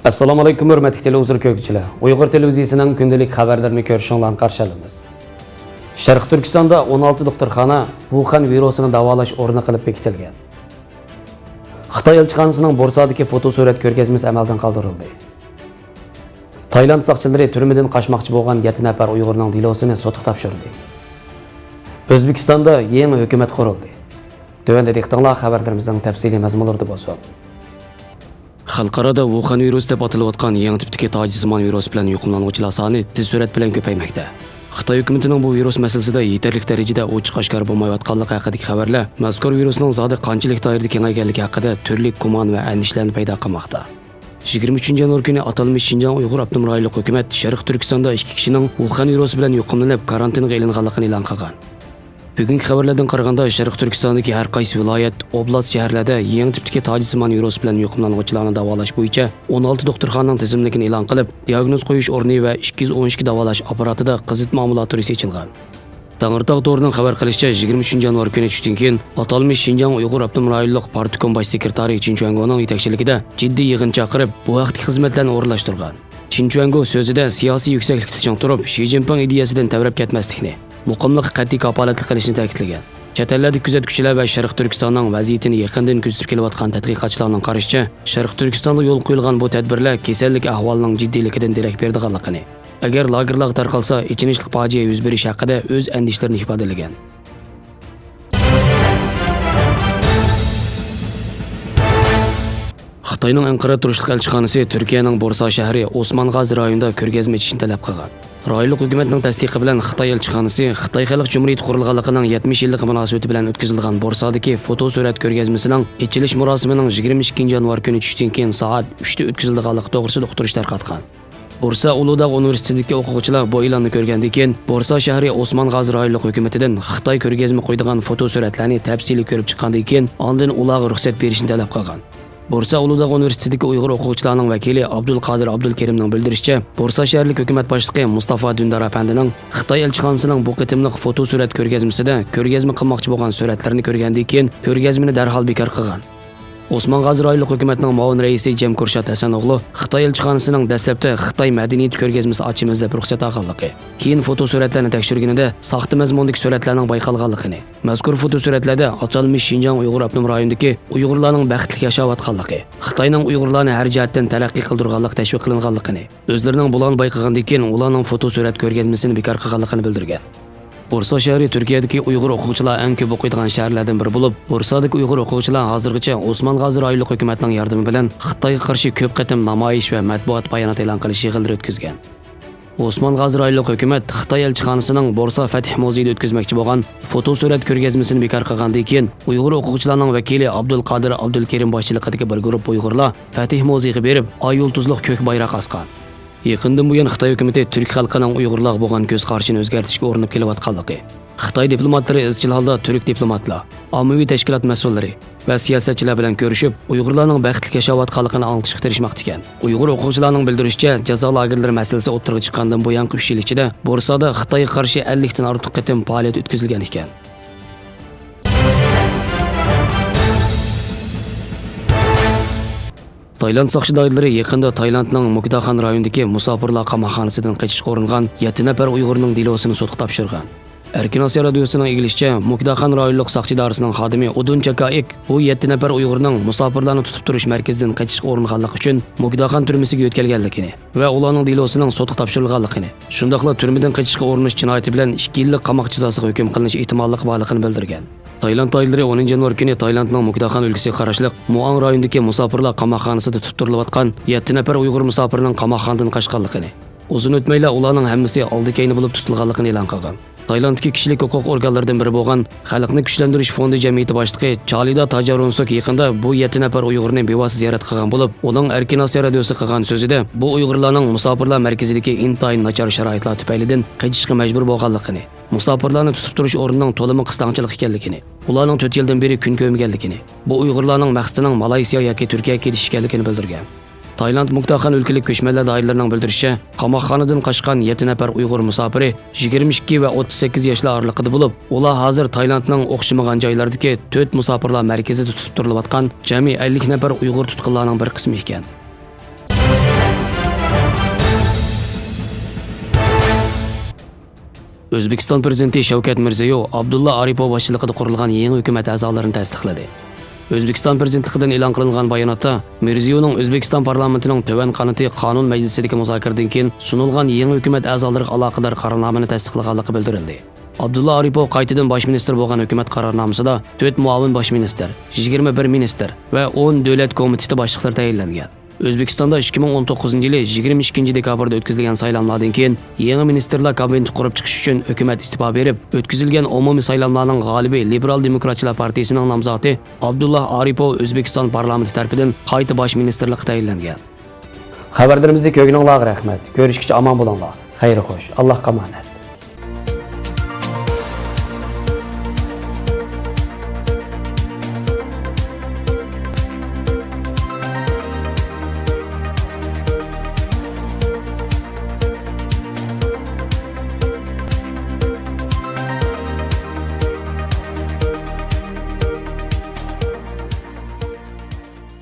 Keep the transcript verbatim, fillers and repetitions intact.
ئەسسالامۇ ئەلەيكۇم، ھۆرمەتلىك تېلېۋىزور كۆرگۈچىلەر. ئۇيغۇر تېلېۋىزىيىسىنىڭ كۈندىلىك خەۋەرلىرىنى كۆرۈشۈڭلارنى قارشى ئالىمىز. شەرقىي تۈركىستاندا ئون ئالتە دوختۇرخانا ۋۇخەن ۋىرۇسىنى داۋالاش ئورنى قىلىپ بېكىتىلگەن. خىتاي ئەلچىخانىسىنىڭ بورسادىكى فوتو سۈرەت كۆرگەزمىسى ئەمەلدىن قالدۇرۇلدى. تايلاند ساقچىلىرى تۈرمىدىن قاچماقچى بولغان يەتتە نەپەر ئۇيغۇرنىڭ دېلوسىنى سوتقا تاپشۇردى. ئۆزبېكىستاندا يېڭى ھۆكۈمەت قۇرۇلدى. تۆۋەندە دىققىتىڭلار خەۋەرلىرىمىزنىڭ تەپسىلىي مەزمۇنلىرىدا بولسۇن. خەلقئارادا ۋۇخەن ۋىرۇسى دەپ ئاتىلىۋاتقان يېڭى تىپتىكى تاجسىمان ۋىرۇس بىلەن يۇقۇملانغۇچىلار سانى تېز سۈرئەت بىلەن كۆپەيمەكتە. خىتاي ھۆكۈمىتىنىڭ بۇ ۋىرۇس مەسىلىسىدە يېتەرلىك دەرىجىدە ئوچۇق ئاشكارا بولمايۋاتقانلىقى ھەققىدىكى خەۋەرلەر مەزكۇر ۋىرۇسنىڭ زادى قانچىلىك دائىرىدە كېڭەيگەنلىكى ھەققىدە تۈرلۈك گۇمان ۋە ئەندىشىلەرنى پەيدا قىلماقتا. يىگىرمە ئۈچىنچى يانۋار كۈنى ئاتالمىش شىنجاڭ ئۇيغۇر ئاپتونوم رايونلۇق ھۆكۈمەت شەرقىي تۈركىستاندا ئىككى كىشىنىڭ ۋۇخەن ۋىرۇسى بىلەن يۇقۇملىنىپ، كارانتىنغا ئېلىنغانلىقىنى ئېلان قىلغان. بۈگۈنكى خەۋەرلەردىن قارىغاندا، شەرقىي تۈركىستاندىكى ھەر قايسى ۋىلايەت، ئوبلاست، شەھەرلەردە يېڭى تىپتىكى تاجسىمان ۋىرۇس بىلەن يۇقۇملانغۇچىلارنى داۋالاش بويىچە ئون ئالتە دوختۇرخانىنىڭ تىزىملىكىنى ئېلان قىلىپ، دىئاگنوز قويۇش ئورنى ۋە ئىككى يۈز ئون ئىككى داۋالاش ئاپپاراتىدا قىزىتما ئامبۇلاتورىيىسى ئېچىلغان. تەڭرىتاغ تورىنىڭ خەۋەر قىلىشىچە، يىگىرمە ئۈچىنچى يانۋار كۈنى چۈشتىن كېيىن ئاتالمىش شىنجاڭ ئۇيغۇر ئاپتونوم رايونلۇق پارتكوم باش سېكرېتارى چىن چۈەنگونىڭ يېتەكچىلىكىدە جىددىي يىغىن چاقىرىپ، بۇ ھەقتىكى خىزمەتلەرنى ئورۇنلاشتۇرغان. چىن چۈەنگو سۆزىدە سىياسىي يۈكسەكلىكتە چىڭ تۇرۇپ، شى جىنپىڭ ئىدىيەسىدىن تەۋرەپ كەتمەسلىكنى، مۇقىملىققا قەتئىي كاپالەتلىك قىلىشنى تەكىتلىگەن. چەت ئەللەردىكى كۆزەتكۈچىلەر ۋە شەرقىي تۈركىستاننىڭ ۋەزىيىتىنى يېقىندىن كۆزىتىپ كېلىۋاتقان تەتقىقاتچىلارنىڭ قارىشىچە، شەرقىي تۈركىستاندا يولغا قويۇلغان بۇ تەدبىرلەر كېسەللىك ئەھۋالىنىڭ جىددىيلىكىدىن دېرەك بېرىدىغانلىقىنى، ئەگەر لاگېرلارغا تارقالسا، ئېچىنىشلىق پاجىئە يۈز بېرىشى ھەققىدە ئۆز ئەندىشىلىرىنى ئىپادىلىگەن. خىتاينىڭ ئەنقەرە تۇرۇشلۇق ئەلچىخانىسى تۈركىيەنىڭ بورسا شەھىرى ئوسمان غازى رايونىدا كۆرگەزمە ئېچىشنى تەلەپ قىلغان. رايونلۇق ھۆكۈمەتنىڭ تەستىقى بىلەن خىتاي ئەلچىخانىسى خىتاي خەلق جۇمھۇرىيىتى قۇرۇلغانلىقىنىڭ يەتمىش يىللىقى مۇناسىۋىتى بىلەن ئۆتكۈزۈلىدىغان بورسادىكى فوتو سۈرەت كۆرگەزمىسىنىڭ ئېچىلىش مۇراسىمىنىڭ يىگىرمە ئىككىنچى يانۋار كۈنى چۈشتىن كېيىن سائەت ئۈچتە ئۆتكۈزۈلىدىغانلىقى توغرىسىدا ئۇقتۇرۇش تارقاتقان. بورسا ئۇلۇداغ ئۇنىۋېرسىتېتىدىكى ئوقۇغۇچىلار بۇ ئېلاننى كۆرگەندىن كېيىن، بورسا شەھىرى ئوسمان غازى رايونلۇق ھۆكۈمىتىدىن خىتاي كۆرگەزمە قويىدىغان فوتو سۈرەتلەرنى تەپسىلىي كۆرۈپ چىققاندىن كېيىن، ئاندىن ئۇلارغا رۇخسەت بېرىشنى تەلەپ قىلغان. بورسا ئۇلۇداغ ئۇنىۋېرسىتېتىدىكى ئۇيغۇر ئوقۇغۇچىلارنىڭ ۋەكىلى ئابدۇلقادىر ئابدۇلكېرىمنىڭ بىلدۈرۈشىچە، بورسا شەھەرلىك ھۆكۈمەت باشلىقى مۇستافا دۈندار ئەپەندىنىڭ خىتاي ئەلچىخانىسىنىڭ بۇ قېتىملىق فوتو سۈرەت كۆرگەزمىسىدە كۆرگەزمە قىلماقچى بولغان سۈرەتلىرىنى كۆرگەندىن كېيىن، كۆرگەزمىنى دەرھال بىكار قىلغان. ئوسمان غازى رايونلۇق ھۆكۈمەتنىڭ مۇئاۋىن رەئىسى جەم كۇرشات ھەسەنئوغلۇ خىتاي ئەلچىخانىسىنىڭ دەسلەپتە خىتاي مەدەنىيىتى كۆرگەزمىسى ئاچىمىز دەپ رۇخسەت ئالغانلىقى، كېيىن فوتو سۈرەتلەرنى تەكشۈرگىنىدە ساختا مەزمۇندىكى سۈرەتلەرنىڭ بايقالغانلىقىنى، مەزكۇر فوتو سۈرەتلەردە ئاتالمىش شىنجاڭ ئۇيغۇر ئاپتونوم رايونىدىكى ئۇيغۇرلارنىڭ بەختلىك ياشاۋاتقانلىقى، خىتاينىڭ ئۇيغۇرلارنى ھەر جەھەتتىن تەرەققىي قىلدۇرغانلىقى تەشۋىق قىلىنغانلىقىنى، ئۆزلىرىنىڭ بۇلارنى بايقىغاندىن كېيىن ئۇلارنىڭ فوتو سۈرەت كۆرگەزمىسىنى بىكار قىلغانلىقىنى بىلدۈرگەن. بورسا شەھىرى تۈركىيەدىكى ئۇيغۇر ئوقۇغۇچىلار ئەڭ كۆپ ئوقۇيدىغان شەھەرلەردىن بىرى بولۇپ، بورسادىكى ئۇيغۇر ئوقۇغۇچىلار ھازىرغىچە ئوسمان غازى رايونلۇق ھۆكۈمەتنىڭ ياردىمى بىلەن خىتايغا قارشى كۆپ قېتىم نامايىش ۋە مەتبۇئات بايانات ئېلان قىلىش يىغىنلىرى ئۆتكۈزگەن. ئوسمان غازى رايونلۇق ھۆكۈمەت خىتاي ئەلچىخانىسىنىڭ بورسا فەتىھ مۇزېيىدا ئۆتكۈزمەكچى بولغان فوتو سۈرەت كۆرگەزمىسىنى بىكار قىلغاندىن كېيىن، ئۇيغۇر ئوقۇغۇچىلارنىڭ ۋەكىلى ئابدۇلقادىر ئابدۇلكېرىم باشچىلىقىدىكى بىر گۇرۇپپا ئۇيغۇرلار فەتىھ مۇزېيغا بېرىپ، ئاي يۇلتۇزلۇق كۆك بايراق ئاسقان. يېقىندىن بۇيان خىتاي ھۆكۈمىتى تۈرك خەلقىنىڭ ئۇيغۇرلارغا بولغان كۆز قارىشىنى ئۆزگەرتىشكە ئۇرۇنۇپ كېلىۋاتقانلىقى، خىتاي دىپلوماتلىرى ئىزچىل ھالدا تۈرك دىپلوماتلار، ئاممىۋى تەشكىلات مەسئۇللىرى ۋە سىياسەتچىلەر بىلەن كۆرۈشۈپ، ئۇيغۇرلارنىڭ بەختلىك ياشاۋاتقانلىقىنى ئاڭلىتىشقا تىرىشماقتا ئىكەن. ئۇيغۇر ئوقۇغۇچىلارنىڭ بىلدۈرۈشىچە، جازا لاگېرلىرى مەسىلىسى ئوتتۇرىغا چىققاندىن بۇيانقى ئۈچ يىل ئىچىدە بورسادا خىتايغا قارشى ئەللىكتىن ئارتۇق قېتىم پائالىيەت ئۆتكۈزۈلگەن ئىكەن. تايلاند ساقچى دائىرىلىرى يېقىندا تايلاندنىڭ مۇكداخان رايونىدىكى مۇساپىرلار قاماقخانىسىدىن قېچىشقا ئۇرۇنغان يەتتە نەپەر ئۇيغۇرنىڭ دېلوسىنى سوتقا تاپشۇرغان. ئەركىن ئاسىيا رادىيوسىنىڭ ئىگىلىشىچە، مۇكداخان رايونلۇق ساقچى ئىدارىسىنىڭ خادىمى ئۇدۇن چاكائىك بۇ يەتتە نەپەر ئۇيغۇرنىڭ مۇساپىرلارنى تۇتۇپ تۇرۇش مەركىزىدىن قېچىشقا ئۇرۇنغانلىقى ئۈچۈن مۇكداخان تۈرمىسىگە يۆتكەلگەنلىكىنى ۋە ئۇلارنىڭ دېلوسىنىڭ سوتقا تاپشۇرۇلغانلىقىنى، شۇنداقلا تۈرمىدىن قېچىشقا ئۇرۇنۇش جىنايىتى بىلەن ئىككى يىللىق قاماق جازاسىغا ھۆكۈم قىلىنىش ئېھتىماللىقى بارلىقىنى بىلدۈرگەن. تايلاند دائىرىلىرى ئونىنچى يانۋار كۈنى تايلاندنىڭ مۇكداخان ئۆلكىسىگە قاراشلىق مۇئاڭ رايونىدىكى مۇساپىرلار قاماقخانىسىدا تۇتۇپ تۇرۇلۇۋاتقان يەتتە نەپەر ئۇيغۇر مۇساپىرنىڭ قاماقخانىدىن قاچقانلىقىنى، ئۇزۇن ئۆتمەيلا ئۇلارنىڭ ھەممىسى ئالدى كەينى بولۇپ تۇتۇلغانلىقىنى ئېلان قىلغان. تايلاندتىكى كىشىلىك ھوقۇق ئورگانلىرىدىن بىرى بولغان خەلقنى كۈچلەندۈرۈش فوندى جەمئىيىتى باشلىقى چالىدا تاجارونسۇك يېقىندا بۇ يەتتە نەپەر ئۇيغۇرنى بىۋاسىتە زىيارەت قىلغان بولۇپ، ئۇنىڭ ئەركىن ئاسىيا رادىيوسىغا قىلغان سۆزىدە، بۇ ئۇيغۇرلارنىڭ مۇساپىرلار مەركىزىدىكى ئىنتايىن ناچار شارائىتلار تۈپەيلىدىن قېچىشقا مەجبۇر بولغانلىقىنى، مۇساپىرلارنى تۇتۇپ تۇرۇش ئورنىنىڭ تولىمۇ قىستاڭچىلىق ئىكەنلىكىنى، ئۇلارنىڭ تۆت يىلدىن بېرى كۈن كۆرمىگەنلىكىنى، بۇ ئۇيغۇرلارنىڭ مەقسىتىنىڭ مالايسىيا ياكى تۈركىيەگە كېتىش ئىكەنلىكىنى بىلدۈرگەن. تايلاند مۇكداخان ئۆلكىلىك كۆچمەنلەر دائىرىلىرىنىڭ بىلدۈرۈشىچە، قاماقخانىدىن قاچقان يەتتە نەپەر ئۇيغۇر مۇساپىرى يىگىرمە ئىككى ۋە ئوتتۇز سەككىز ياشلار ئارىلىقىدا بولۇپ، ئۇلار ھازىر تايلاندنىڭ ئوخشىمىغان جايلىرىدىكى تۆت مۇساپىرلار مەركىزىدە تۇتۇپ تۇرۇلۇۋاتقان جەمئىي ئەللىك نەپەر ئۇيغۇر تۇتقۇنلارنىڭ بىر قىسمى ئىكەن. ئۆزبېكىستان پىرېزىدېنتى شەۋكەت مىرزىيوۋ ئابدۇللا ئارىپوۋ باشچىلىقىدا قۇرۇلغان يېڭى ھۆكۈمەت ئەزالىرىنى تەستىقلىدى. ئۆزبېكىستان پىرېزىدېنتلىقىدىن ئېلان قىلىنغان باياناتتا مىرزىيوۋنىڭ ئۆزبېكىستان پارلامېنتىنىڭ تۆۋەن قانىتى قانۇن مەجلىسىدىكى مۇزاكىرىدىن كېيىن سۇنۇلغان يېڭى ھۆكۈمەت ئەزالىرىغا ئالاقىدار قارارنامىنى تەستىقلىغانلىقى بىلدۈرۈلدى. ئابدۇللا ئارىپوۋ قايتىدىن باش مىنىستىر بولغان ھۆكۈمەت قارارنامىسىدا تۆت مۇئاۋىن باش مىنىستىر، يىگىرمە بىر مىنىستىر ۋە ئون دۆلەت كومىتېتى باشلىقلىرى تەيىنلەنگەن. ئۆزبېكىستاندا ئىككى مىڭ ئون توققۇزىنچى يىلى يىگىرمە ئىككىنچى دېكابىردا ئۆتكۈزۈلگەن سايلاملاردىن كېيىن يېڭى مىنىستىرلار كابىنېتى قۇرۇپ چىقىش ئۈچۈن ھۆكۈمەت ئىستېپا بېرىپ، ئۆتكۈزۈلگەن ئومۇمىي سايلاملارنىڭ غالىبى لىبېرال دېموكراتچىلار پارتىيىسىنىڭ نامزاتى ئابدۇللا ئارىپوۋ ئۆزبېكىستان پارلامېنتى تەرىپىدىن قايتا باش مىنىستىرلىققا تەيىنلەنگەن. خەۋەرلىرىمىزنى كۆرگىنىڭلارغا رەھمەت. كۆرۈشكىچە ئامان بولۇڭلار. خەير خوش. ئاللاھقا ئامانەت.